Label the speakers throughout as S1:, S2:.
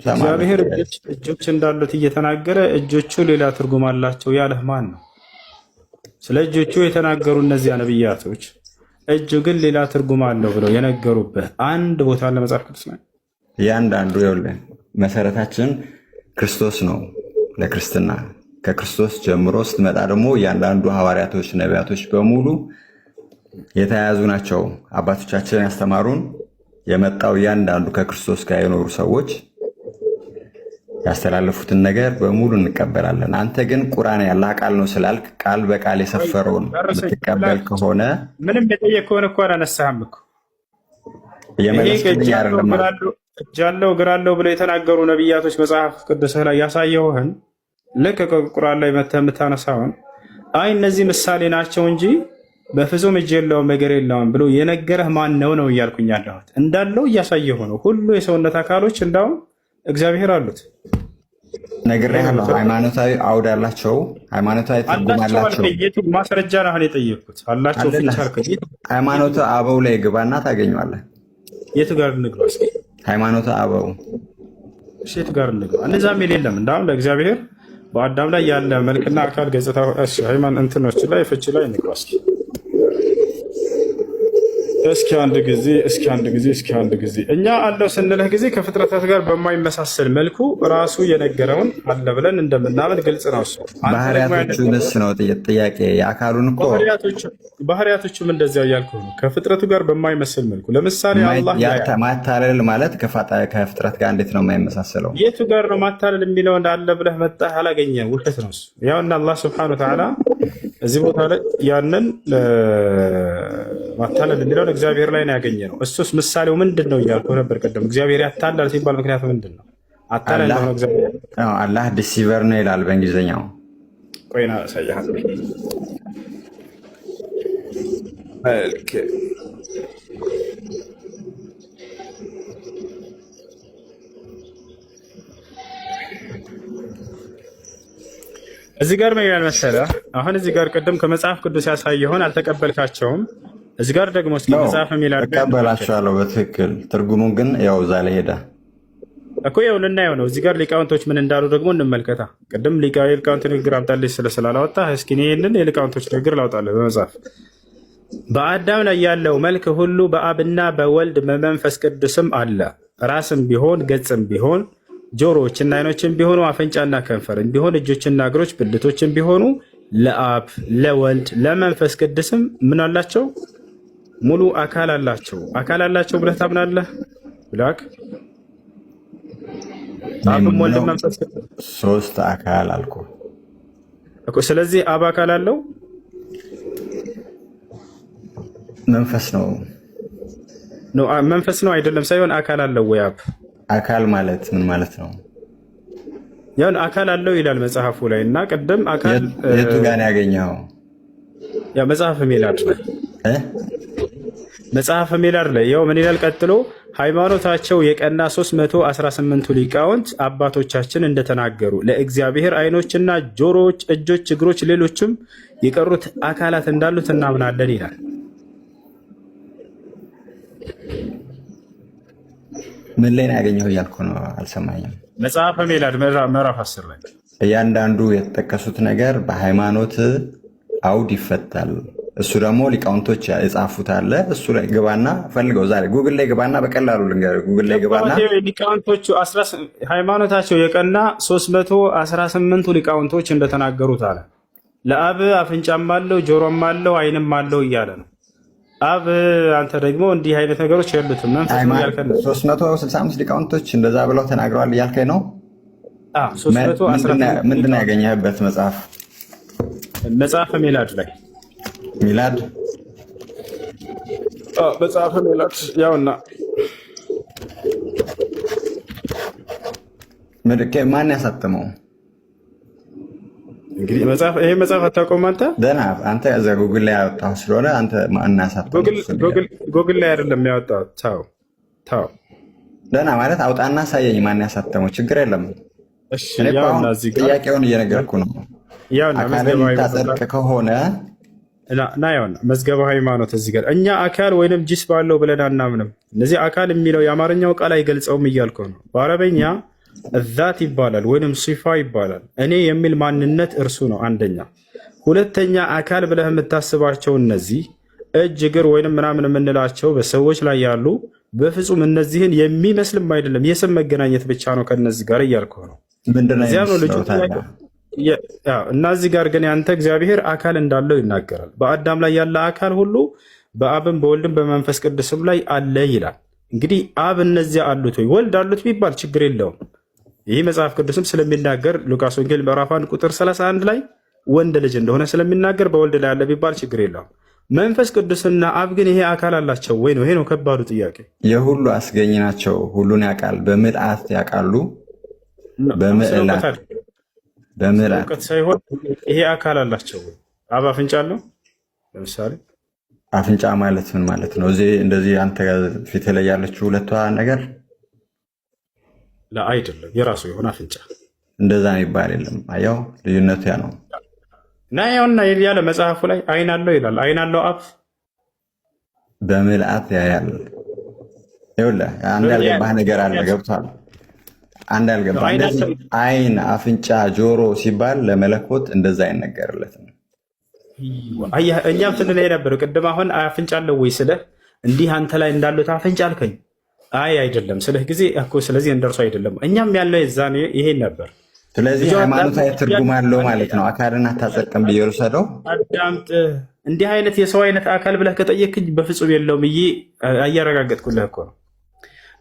S1: ማለት
S2: እግዚአብሔር እጆች እንዳሉት እየተናገረ እጆቹ ሌላ ትርጉም አላቸው ያለህ ማን ነው? ስለ እጆቹ የተናገሩ እነዚያ ነብያቶች እጁ ግን ሌላ ትርጉም አለው ብለው የነገሩብህ አንድ ቦታ አለ መጽሐፍ ቅዱስ ላይ?
S1: እያንዳንዱ ይኸውልህ መሰረታችን ክርስቶስ ነው ለክርስትና። ከክርስቶስ ጀምሮ ስትመጣ ደግሞ እያንዳንዱ ሐዋርያቶች፣ ነቢያቶች በሙሉ የተያያዙ ናቸው። አባቶቻችን ያስተማሩን የመጣው እያንዳንዱ ከክርስቶስ ጋር የኖሩ ሰዎች ያስተላለፉትን ነገር በሙሉ እንቀበላለን። አንተ ግን ቁርአን ያላህ ቃል ነው ስላልክ ቃል በቃል የሰፈረውን የምትቀበል ከሆነ
S2: ምንም የጠየቅከውን እኮ አላነሳህም እኮ። ይሄ
S1: እየመለስክልኝ አይደለም።
S2: እጅ አለው እግር አለው ብለው የተናገሩ ነቢያቶች መጽሐፍ ቅዱስህ ላይ ያሳየውህን ልክ ከቁርአን ላይ መተህ የምታነሳውን አይ እነዚህ ምሳሌ ናቸው እንጂ በፍጹም እጅ የለውም እግር የለውም ብሎ የነገረህ ማን ነው ነው እያልኩኝ ያለሁት። እንዳለው እያሳየሁ ነው። ሁሉ የሰውነት አካሎች እንዳውም እግዚአብሔር አሉት።
S1: ነግሬሃለሁ። ሃይማኖታዊ አውድ አላቸው፣ ሃይማኖታዊ ትርጉም
S2: አላቸው
S1: አላቸው።
S2: አልከኝ። የቱ ማስረጃ ነው አሁን የጠየቅኩት? አላቸው
S1: አለላ
S2: ፍቻ አልከኝ።
S1: ሃይማኖተ አበው ላይ ግባና ታገኘዋለህ።
S2: የቱ ጋር እንግባ እስኪ?
S1: ሃይማኖተ አበው
S2: እሺ፣ የቱ ጋር እንግባ? እንደዛ የሚል የለም። እንዳውም ለእግዚአብሔር በአዳም ላይ ያለ መልክና አካል ገጽታ፣ እሺ፣ ሃይማኖት እንትኖች ላይ ፍቺ ላይ እንግባ እስኪ። እስኪ አንድ ጊዜ፣ እስኪ አንድ ጊዜ፣ እስኪ አንድ ጊዜ እኛ አለው ስንልህ ጊዜ ከፍጥረታት ጋር በማይመሳሰል መልኩ ራሱ የነገረውን አለ ብለን እንደምናምን ግልጽ ነው። እሱ አንተ ደግሞ
S1: ባህሪያቶቹንስ ነው ጥያቄ። የአካሉን እኮ
S2: ባህሪያቶቹም እንደዚያ እያልኩ ነው። ከፍጥረቱ ጋር በማይመስል መልኩ ለምሳሌ አላህ ያያል።
S1: ማታለል ማለት ከፍጥረት ጋር እንዴት ነው የማይመሳሰለው?
S2: የቱ ጋር ነው ማታለል የሚለው እንዳለ ብለህ መጣህ አላገኘህም። ውሸት ነው እሱ። ያውና አላህ ስብሐነ ወተዓላ እዚህ ቦታ ላይ ያንን ማታለል የሚለውን እግዚአብሔር ላይ ነው ያገኘ ነው። እሱስ ምሳሌው ምንድን ነው እያልኩ ነበር ቅድም። እግዚአብሔር ያታላል ሲባል ምክንያቱ ምንድን ነው? አታላይ
S1: አላህ
S2: እንደሆነ እግዚአብሔር
S1: አዎ፣ አላህ deceiver ነው ይላል በእንግሊዝኛው።
S2: ቆይና አሳይሃለሁ። Okay። እዚህ ጋር ምን ይላል መሰለህ? አሁን እዚህ ጋር ቅድም ከመጽሐፍ ቅዱስ ያሳየኸውን አልተቀበልካቸውም። እዚህ ጋር ደግሞ እስኪ
S1: ነው
S2: መጽሐፍ የሚል አድርገህ እንመልከት።
S1: እቀበላቸዋለሁ በትክክል ትርጉሙን ግን ያው እዛ ላይ ሄደ።
S2: እኮ ይኸው ልናየው ነው። እዚህ ጋር ሊቃውንቶች ምን እንዳሉ ደግሞ እንመልከታ። ቅድም የሊቃውንት ንግግር አምጣልኝ ስላላወጣህ እስኪ እኔ ይህንን የሊቃውንቶች ንግግር ላውጣልህ በመጽሐፍ። በአዳም ላይ ያለው መልክ ሁሉ በአብና በወልድ በመንፈስ ቅዱስም አለ። ራስም ቢሆን ገጽም ቢሆን ጆሮዎችና ዓይኖችም ቢሆኑ አፍንጫና ከንፈርም ቢሆን እጆችና እግሮች ብልቶችም ቢሆኑ ለአብ ለወልድ ለመንፈስ ቅዱስም ምን አላቸው? ሙሉ አካል አላቸው። አካል አላቸው ብለህ ታምናለህ? ብላክ
S1: እኔ
S2: አብም ወልድም
S1: የማምነው
S2: መንፈስ ቅዱስ
S1: ሶስት አካል አልኩ።
S2: እኮ። ስለዚህ አብ አካል አለው።
S1: መንፈስ ነው።
S2: ነው መንፈስ ነው አይደለም ሳይሆን አካል አለው ወይ አብ?
S1: አካል ማለት ምን ማለት ነው?
S2: ያን አካል አለው ይላል መጽሐፉ ላይ እና ቅድም አካል
S1: የቱ ጋር ነው ያገኘኸው?
S2: ያ መጽሐፈ ሚላድ ላይ
S1: እ?
S2: መጽሐፈ ሚላድ ላይ ያው ምን ይላል ቀጥሎ? ሃይማኖታቸው የቀና 318ቱ ሊቃውንት አባቶቻችን እንደተናገሩ ለእግዚአብሔር ዓይኖችና ጆሮዎች፣ እጆች፣ እግሮች፣ ሌሎችም የቀሩት አካላት እንዳሉት እናምናለን ይላል።
S1: ምን ላይ ነው ያገኘኸው እያልኩ ነው። አልሰማኝም።
S2: መጽሐፈ ሚላድ ምዕራፍ 10 ላይ።
S1: እያንዳንዱ የተጠቀሱት ነገር በሃይማኖት አውድ ይፈታል። እሱ ደግሞ ሊቃውንቶች የጻፉት አለ። እሱ ላይ ግባና ፈልገው። ዛሬ ጉግል ላይ ግባና በቀላሉ ልንገርህ፣ ጉግል ላይ ግባና
S2: ሊቃውንቶቹ ሃይማኖታቸው የቀና 318ቱ ሊቃውንቶች እንደተናገሩት አለ። ለአብ አፍንጫም አለው ጆሮም አለው ዓይንም አለው እያለ ነው። አብ አንተ ደግሞ እንዲህ አይነት ነገሮች የሉትም መንፈስ ነው እያልከን ነው።
S1: 365 ሊቃውንቶች እንደዛ ብለው ተናግረዋል እያልከኝ ነው።
S2: አዎ፣ 318
S1: ምንድን ነው ያገኘህበት መጽሐፍ?
S2: መጽሐፈ ሚላድ ላይ።
S1: ሚላድ።
S2: አዎ፣ መጽሐፈ ሚላድ ያውና።
S1: ማን ያሳተመው?
S2: እንግዲህ መጽሐፍ ይሄ መጽሐፍ አታውቀውም አንተ?
S1: ደህና አንተ እዛ ጉግል ላይ ያወጣሁ ስለሆነ አንተ ማን ያሳተመው?
S2: ጉግል ላይ አይደለም ያወጣው። ታው ታው።
S1: ደህና ማለት አውጣና ሳየኝ ማን ያሳተመው፣ ችግር የለም።
S2: እሺ።
S1: እኔ እኮ አሁን
S2: ያውና እዚህ ጋር
S1: ጥያቄውን እየነገርኩ ነው።
S2: ያውና
S1: አካልን
S2: መዝገበ ሃይማኖት
S1: የምታጸድቅ ከሆነ
S2: ና ያውና መዝገበ ሃይማኖት እዚህ ጋር እኛ አካል ወይንም ጂስም አለው ብለን አናምንም። እነዚህ አካል የሚለው የአማርኛው ቃል አይገልጸውም እያልኩ ነው። በአረበኛ ذات ይባላል ወይንም صفة ይባላል። እኔ የሚል ማንነት እርሱ ነው አንደኛ። ሁለተኛ አካል ብለህ የምታስባቸው እነዚህ እጅ፣ እግር ወይንም ምናምን የምንላቸው በሰዎች ላይ ያሉ በፍጹም እነዚህን የሚመስልም አይደለም። የስም መገናኘት ብቻ ነው ከነዚህ ጋር እያልኩህ ነው።
S1: ምንድን ነው
S2: እዚያም ነው ልጁ
S1: የሚመስለው ታዲያ?
S2: እና እዚህ ጋር ግን ያንተ እግዚአብሔር አካል እንዳለው ይናገራል። በአዳም ላይ ያለ አካል ሁሉ በአብም በወልድም በመንፈስ ቅዱስም ላይ አለ ይላል። እንግዲህ አብ እነዚያ አሉት ወይ ወልድ አሉት ቢባል ችግር የለውም። ይህ መጽሐፍ ቅዱስም ስለሚናገር ሉቃስ ወንጌል ምዕራፍ 1 ቁጥር 31 ላይ ወንድ ልጅ እንደሆነ ስለሚናገር በወልድ ላይ አለ ቢባል ችግር የለውም። መንፈስ ቅዱስና አብ ግን ይሄ አካል አላቸው ወይ ነው? ይሄ ነው ከባዱ ጥያቄ።
S1: የሁሉ አስገኝ ናቸው። ሁሉን ያውቃል። በምልአት ያውቃሉ።
S2: ስለ እውቀት
S1: በምዕላት
S2: አይደለም፣ ስለ
S1: በምልአት
S2: እውቀት ሳይሆን ይሄ አካል አላቸው ወይ? አብ አፍንጫ አለው ለምሳሌ።
S1: አፍንጫ ማለት ምን ማለት ነው? እዚህ እንደዚህ አንተ ፊት ላይ ያለችው ሁለቷ ነገር
S2: አይደለም፣ የራሱ የሆነ አፍንጫ
S1: እንደዛ የሚባል የለም። አየው፣ ልዩነቱ ያ ነው።
S2: እና ያውና ያለ መጽሐፉ ላይ አይን አለው ይላል። አይን አለው አብ።
S1: በምልአት ያያል። ይኸውልህ አንድ ያልገባህ ነገር አለ። ገብቷል? አንድ ያልገባህ
S2: አይን
S1: እንደዚህ
S2: አለው።
S1: አይን፣ አፍንጫ፣ ጆሮ ሲባል ለመለኮት እንደዛ አይነገርለትም።
S2: አየህ፣ እኛም ስንል የነበረው ቅድም አሁን አፍንጫ አለው ወይ ስልህ እንዲህ አንተ ላይ እንዳሉት አፍንጫ አልከኝ። አይ አይደለም ስልህ ጊዜ እኮ ስለዚህ እንደርሱ አይደለም። እኛም ያለው የዛኔ ይሄን ነበር።
S1: ስለዚህ
S2: ልጁ
S1: ሃይማኖታዊ ትርጉም አለው ማለት ነው። አካልን አታጸድቅም ብዬ ልውሰደው።
S2: አዳምጥ። እንዲህ አይነት የሰው አይነት አካል ብለህ ከጠየቅኝ በፍጹም የለውም ብዬ እያረጋገጥኩልህ እኮ ነው።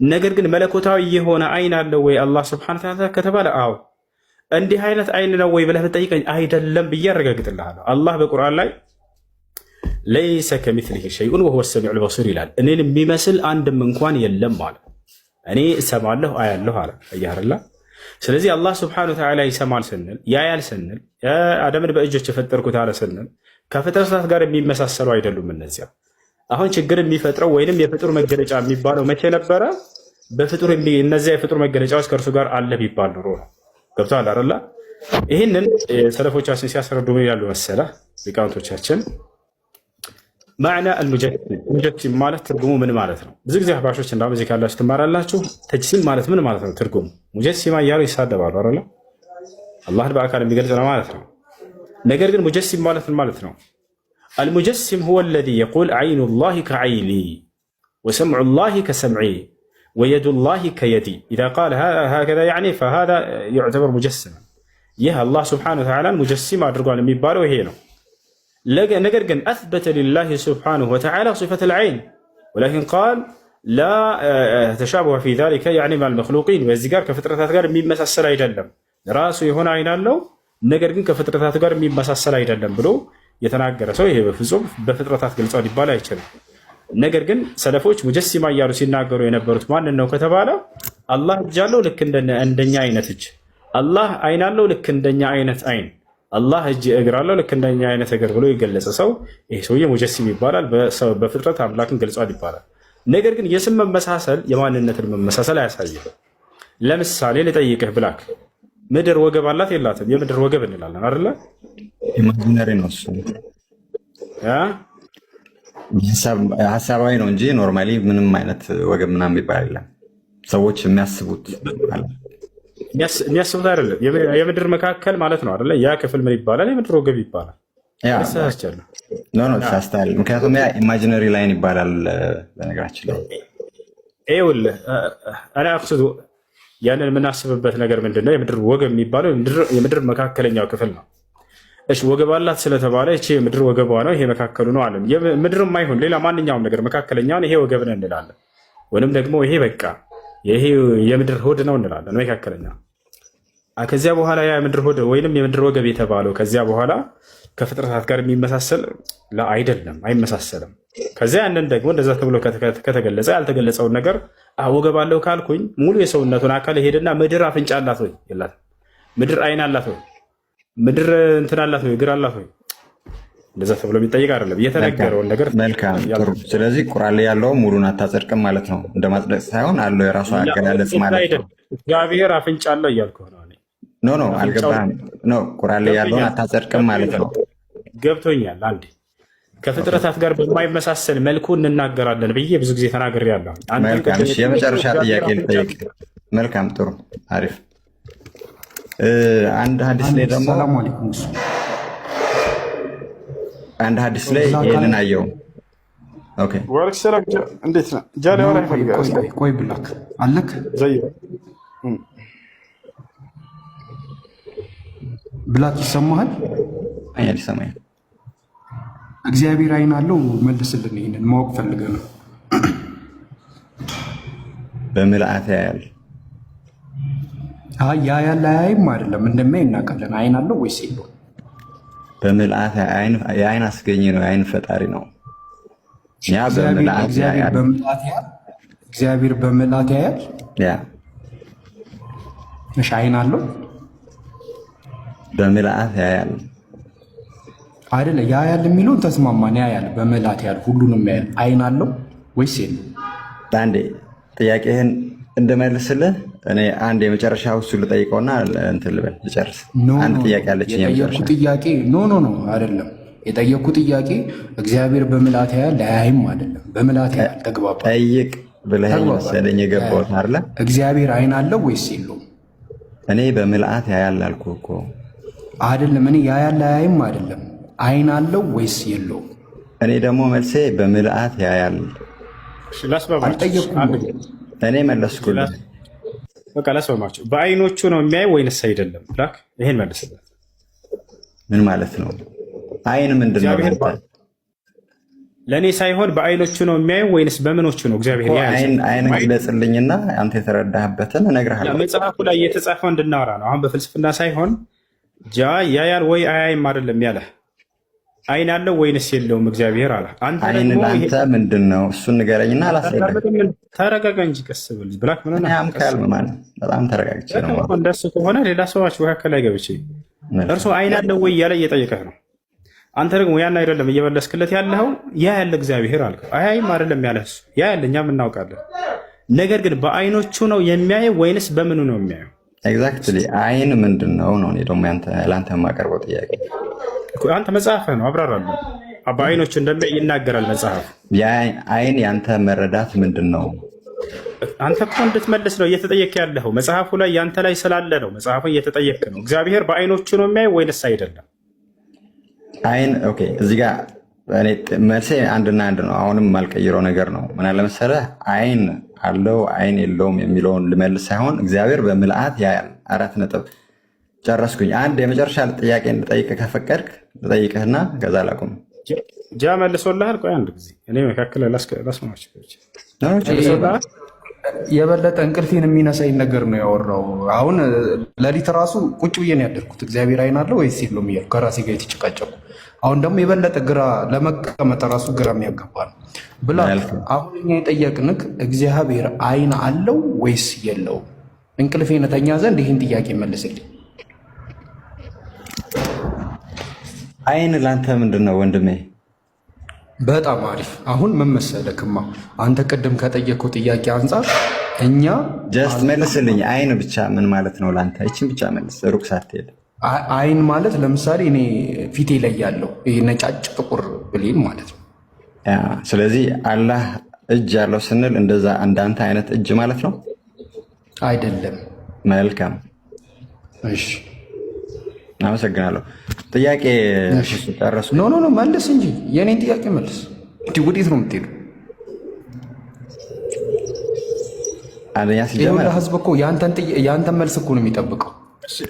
S2: ነገር ግን መለኮታዊ የሆነ አይን አለው ወይ አላህ سبحانه وتعالى ከተባለ አዎ። እንዲህ አይነት አይን ነው ወይ ብለህ ብትጠይቀኝ አይደለም ብዬ አረጋግጥልሃለሁ። አላህ በቁርአን ላይ ليس كمثله شيء وهو السميع البصير ይላል። እኔን የሚመስል አንድም እንኳን የለም አለ። እኔ እሰማለሁ አያለሁ አለ። አየህ። ስለዚህ አላህ سبحانه وتعالى ይሰማል ስንል፣ ያያል ስንል፣ አደምን በእጆች የፈጠርኩት አለ ስንል ከፍጥረታት ጋር የሚመሳሰሉ አይደሉም እነዚያ። አሁን ችግር የሚፈጥረው ወይንም የፍጡር መገለጫ የሚባለው መቼ ነበረ? በፍጡር እነዚያ የፍጡር መገለጫዎች ከእርሱ ጋር አለ ቢባል ኑሮ ነው። ገብቶሃል አይደለ? ይህንን ሰለፎቻችን ሲያስረዱ ምን ይላሉ መሰለህ ሊቃውንቶቻችን? معنى المجسم ማለት ትርጉሙ ምን ማለት ነው? ብዙ ጊዜ አህባሾች እንዳውም እዚህ ካላችሁ ትማራላችሁ። تجسيم ማለት ምን ማለት ነው? ትርጉሙ مجسمة እያሉ ይሳደባሉ አይደለ? አላህን በአካል የሚገልጽ ነው ማለት ነው። ነገር ግን مجسم ማለት ምን ማለት ነው? المجسم هو الذي يقول عين الله كعيني وسمع الله كسمعي ويد الله كيدي إذا قال هكذا يعني فهذا يعتبر مجسما። ይህ አላህ سبحانه وتعالى ን مجسم አድርጓል የሚባለው ይሄ ነው። ነገር ግን أثبت لله سبحانه وتعالى صفة العين ولكن قال لا تشابه في ذلك يعني مع المخلوقين። በዚህ ጋር ከፍጥረታት ጋር የሚመሳሰል አይደለም። ራሱ የሆነ አይን አለው፣ ነገር ግን ከፍጥረታት ጋር የሚመሳሰል አይደለም ብሎ የተናገረ ሰው ይሄ በፍጹም በፍጥረታት ገልጿል ሊባል አይችልም። ነገር ግን ሰለፎች مجسمة እያሉ ሲናገሩ የነበሩት ማንን ነው ከተባለ አላህ እጅ አለው ልክ እንደኛ አይነት እጅ፣ አላህ አይን አለው ልክ እንደኛ አይነት አይን፣ አላህ እጅ እግር አለው ልክ እንደኛ አይነት እግር ብሎ የገለጸ ሰው ይሄ ሰውዬ مجسم ይባላል። በፍጥረት አምላክን ገልጿል ይባላል። ነገር ግን የስም መመሳሰል የማንነትን መመሳሰል አያሳይም። ለምሳሌ ልጠይቅህ ብላክ፣ ምድር ወገብ አላት የላትም? የምድር ወገብ እንላለን አይደለ?
S1: Imaginary ነው እሱ።
S2: ያ
S1: ሀሳባዊ ነው እንጂ normally ምንም አይነት ወገብ ምናምን የሚባል የለም። ሰዎች የሚያስቡት አለ።
S2: የሚያስቡት አይደለም። የምድር መካከል ማለት ነው አይደለ? ያ ክፍል ምን ይባላል? የምድር ወገብ ይባላል።
S1: ያ
S2: ተሳስቻለሁ።
S1: No, ተሳስተሃል። ምክንያቱም ያ imaginary line ይባላል በነገራችን ላይ።
S2: ይኸውልህ እኔ أقصد ያንን የምናስብበት ነገር ምንድን ነው? የምድር ወገብ የሚባለው የምድር መካከለኛው ክፍል ነው። እሺ ወገብ አላት ስለተባለ ይቺ የምድር ወገቧ ነው፣ ይሄ መካከሉ ነው አለን። ምድርም አይሁን ሌላ ማንኛውም ነገር መካከለኛውን ይሄ ወገብ ነው እንላለን። ወይንም ደግሞ ይሄ በቃ ይሄ የምድር ሆድ ነው እንላለን፣ መካከለኛ። ከዚያ በኋላ ያ የምድር ሆድ ወይንም የምድር ወገብ የተባለው ከዚያ በኋላ ከፍጥረታት ጋር የሚመሳሰል አይደለም፣ አይመሳሰልም። ከዚያ ያንን ደግሞ እንደዛ ተብሎ ከተገለጸ ያልተገለጸውን ነገር ወገብ አለው ካልኩኝ ሙሉ የሰውነቱን አካል ይሄድና ምድር አፍንጫ አላት ወይ የላትም? ምድር አይን አላት ወይ? ምድር እንትን አላት ወይ? እግር አላት ወይ? እንደዛ ተብሎ የሚጠይቅ አይደለም። የተነገረውን ነገር
S1: መልካም ጥሩ። ስለዚህ ቁርአን ላይ ያለው ሙሉን አታጸድቅም ማለት ነው። እንደ ማጽደቅ ሳይሆን አለው የራሱ አገላለጽ ማለት ነው።
S2: እግዚአብሔር አፍንጫ አለው እያልኩህ ነው።
S1: No, አልገባህም። No፣ ቁርአን ላይ ያለውን አታጸድቅም ማለት ነው።
S2: ገብቶኛል። አንዴ ከፍጥረታት ጋር በማይመሳሰል መልኩ እንናገራለን ብዬ ብዙ ጊዜ ተናግሬያለሁ።
S1: መልካም። እሺ፣ የመጨረሻ ጥያቄ ልጠይቅ። መልካም ጥሩ፣ አሪፍ። አንድ ሀዲስ ላይ ደግሞ
S3: ሰላም አለይኩም። እሱ
S1: አንድ ሀዲስ ላይ ይሄንን አየው። Okay።
S4: ወአለይኩም ሰላም። እንዴት ነህ? ጃ ሊያወራ ይፈልጋል።
S3: ቆይ ቆይ፣ ብላክ አለክ?
S4: ዘይ።
S3: ብላክ ይሰማሃል?
S1: ይሰማኛል።
S3: እግዚአብሔር አይን አለው? መልስልን። ይሄንን ማወቅ ፈልገህ ነው።
S1: በምልአት ያያል።
S3: አይ፣ ያያል አያይም አይደለም፣ እንደሚያይ እናውቃለን። አይን አለው ወይስ የለውም?
S1: በምልአት፣ የአይን አስገኝ ነው፣ የአይን ፈጣሪ ነው። ያ በምልአት
S3: እግዚአብሔር
S1: ያያል።
S3: በምልአት ያያል። እግዚአብሔር በምልአት ያያል።
S1: ያ።
S3: እሺ፣ አይን አለው?
S1: በምልአት ያያል።
S3: አይደለ? ያያል የሚለውን ተስማማን። ያያል፣ በምልአት ያያል፣ ሁሉንም ያያል። አይን አለው ወይስ የለውም?
S1: አንዴ ጥያቄህን እንድመልስልህ እኔ አንድ የመጨረሻ እሱ ልጠይቀውና እንትን ልበል፣ ልጨርስ።
S3: No።
S1: አንድ
S3: No።
S1: ጥያቄ አለችኝ
S3: የጠየኩ
S1: የመጨረሻ።
S3: ጥያቄ no, no, no አይደለም። የጠየኩ ጥያቄ እግዚአብሔር በምልአት ያያል አያይም አይደለም። በምልአት ያያል። ተግባባን።
S1: ጠይቅ ብለኸኝ
S3: ተግባባን።
S1: መሰለኝ የገባሁት አይደለ?
S3: እግዚአብሔር አይን አለው ወይስ የለውም?
S1: እኔ በምልአት ያያል አልኩህ እኮ።
S3: አይደለም። እኔ ያያል አያይም አይደለም። አይን አለው ወይስ የለውም?
S1: እኔ ደግሞ መልሴ በምልአት ያያል።
S2: ላስማማችሁ።
S3: አልጠየኩም።
S2: አንድ
S1: እኔ መለስኩልህ።
S2: በቃ ላስማማችሁ። በአይኖቹ ነው የሚያይ ወይንስ አይደለም? ብላክ፣ ይሄን መልስለት።
S1: ምን ማለት ነው? አይን ምንድን ነው
S2: እግዚአብሔር
S1: ለአንተ?
S2: ለእኔ ሳይሆን በአይኖቹ ነው የሚያየው ወይንስ በምኖቹ ነው እግዚአብሔር
S1: እኮ
S2: ያያል?
S1: አይን አይን ግለጽልኝና አንተ የተረዳህበትን እነግርሃለሁ።
S2: መጽሐፉ ላይ የተጻፈው እንድናወራ ነው። አሁን በፍልስፍና ሳይሆን ጃ ያያል ወይ አያይም አይደለም ያለ፣ አይን አለው ወይንስ የለውም እግዚአብሔር አለ። አንተ
S1: አይን
S2: ደግሞ
S1: ለአንተ ምንድን ነው? እሱን ንገረኝና አላስረዳህ።
S2: ተረጋጋ እንጂ ቀስ ብል ብላክ። ምን
S1: እኔ
S2: ሆነህ?
S1: I'm calm ማለት በጣም ተረጋግቼ ነው የማወራው።
S2: እንደሱ ከሆነ ሌላ ሰዎች መካከል ላይ ገብቼ እርሱ አይን አለው ወይ እያለ እየጠየቀህ ነው። አንተ ደግሞ ያን አይደለም እየመለስክለት ያለኸው፣ ያ ያለ እግዚአብሔር አልከው። አያይም አይደለም ያለህ እሱ ያ ያለ እኛም እናውቃለን። ነገር ግን በአይኖቹ ነው የሚያየው ወይንስ በምኑ ነው የሚያየው?
S1: Exactly፣ አይን ምንድን ነው ነው እኔ ደግሞ ለአንተ የማቀርበው ጥያቄ።
S2: አንተ መጽሐፍህ ነው አብራራለሁ። በአይኖቹ እንደሚያይ ይናገራል መጽሐፍ።
S1: አይን ያንተ መረዳት ምንድን ነው?
S2: አንተ እኮ እንድትመልስ ነው እየተጠየክ ያለኸው። መጽሐፉ ላይ ያንተ ላይ ስላለ ነው መጽሐፉ እየተጠየክ ነው። እግዚአብሔር በአይኖቹ ነው የሚያየው ወይንስ አይደለም?
S1: አይን okay፣ እዚህ ጋር እኔ መልሴ አንድና አንድ ነው። አሁንም የማልቀይረው ነገር ነው። ምን አለ መሰለህ፣ አይን አለው አይን የለውም የሚለውን ልመልስ ሳይሆን እግዚአብሔር በምልአት ያያል። አራት ነጥብ፣ ጨረስኩኝ። አንድ የመጨረሻ ጥያቄ እንድጠይቅህ ከፈቀድክ ልጠይቅህና ከዛ ላቁም።
S2: ጃ መልሶልሃል። ቆይ አንድ ጊዜ እኔ መካከል ላስማማቸው።
S1: No፣ ችግር የለውም።
S2: መልሶልሃል።
S3: የበለጠ እንቅልፌን የሚነሳኝ ነገር ነው ያወራው። አሁን ሌሊት ራሱ ቁጭ ብዬ ነው ያደርኩት። እግዚአብሔር አይን አለው ወይስ የለውም እያልኩ ከራሴ ጋር የተጨቃጨቁ። አሁን ደግሞ የበለጠ ግራ ለመቀመጥ ራሱ ግራ የሚያጋባ ነው። ብላክ፣
S1: መልካም።
S3: አሁን እኛ የጠየቅንክ እግዚአብሔር አይን አለው ወይስ የለውም? እንቅልፌን እተኛ ዘንድ ይህን ጥያቄ መልስልኝ።
S1: አይን ለአንተ ምንድን ነው ወንድሜ?
S3: በጣም አሪፍ። አሁን ምን መሰለክማ፣ አንተ ቅድም ከጠየቅከው ጥያቄ አንጻር እኛ
S1: Just መልስልኝ። አይን ብቻ ምን ማለት ነው ለአንተ? ይችን ብቻ መልስ፣ ሩቅ ሳትሄድ።
S3: አይን ማለት ለምሳሌ እኔ ፊቴ ላይ ያለው ይሄ ነጫጭ ጥቁር ብሌን ማለት ነው።
S1: Yeah፣ ስለዚህ አላህ እጅ ያለው ስንል እንደዛ እንዳንተ አይነት እጅ ማለት ነው?
S3: አይደለም።
S1: መልካም።
S3: እሺ።
S1: አመሰግናለሁ። ጥያቄ
S3: እሺ።
S1: ጨረስኩ።
S3: No, no, no፣ መልስ እንጂ፣ የእኔን ጥያቄ መልስ። እንዲህ ወዴት ነው የምትሄዱ?
S1: አንደኛ
S3: ይኸውልህ
S1: ሲጀመር
S3: ህዝብ እኮ የአንተን መልስ እኮ ነው የሚጠብቀው።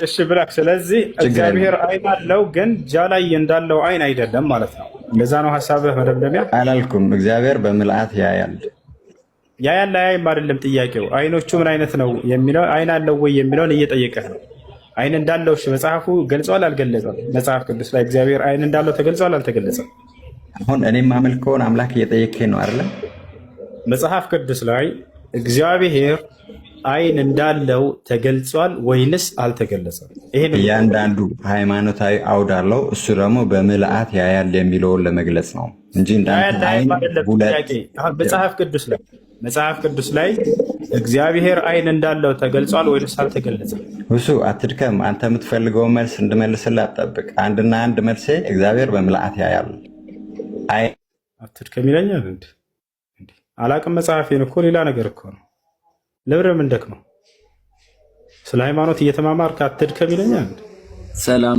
S2: እሺ ብላክ፣ ስለዚህ
S1: ችግር
S2: እግዚአብሔር
S1: የለም።
S2: አይን አለው፣ ግን ጃ ላይ እንዳለው አይን አይደለም ማለት ነው። እንደዛ ነው ሀሳብህ መደምደሚያ?
S1: አላልኩም። እግዚአብሔር በምልአት ያያል።
S2: ያያል አያይም አይደለም ጥያቄው። አይኖቹ ምን አይነት ነው የሚለው፣ አይን አለው ወይ የሚለውን እየጠየቀህ ነው። አይን እንዳለው እሺ፣ መጽሐፉ ገልጿል አልገለጸም? መጽሐፍ ቅዱስ ላይ እግዚአብሔር አይን እንዳለው ተገልጿል አልተገለጸም?
S1: አሁን እኔ የማመልከውን አምላክ እየጠየከኝ ነው አይደለ?
S2: መጽሐፍ ቅዱስ ላይ እግዚአብሔር አይን እንዳለው ተገልጿል ወይንስ አልተገለጸም? ይሄን
S1: እያንዳንዱ ሃይማኖታዊ አውድ አለው። እሱ ደግሞ በምልአት ያያል የሚለውን ለመግለጽ ነው እንጂ እንዳንተ
S2: ያያል
S1: አይን
S2: አይደለም
S1: ሁለት
S2: ጥያቄ። አሁን መጽሐፍ ቅዱስ ላይ እግዚአብሔር አይን እንዳለው ተገልጿል ወይንስ አልተገለጸም?
S1: እሱ አትድከም። አንተ የምትፈልገውን መልስ እንድመልስልህ አትጠብቅ። አንድና አንድ መልሴ እግዚአብሔር በምልአት ያያል። አይ
S2: አትድከም ይለኛል እንዴ? አላቅም። መጽሐፌን እኮ ሌላ ነገር እኮ ነው። ለምን የምንደክመው? ስለ ሃይማኖት እየተማማርክ አትድከም ይለኛል።
S5: ሰላም።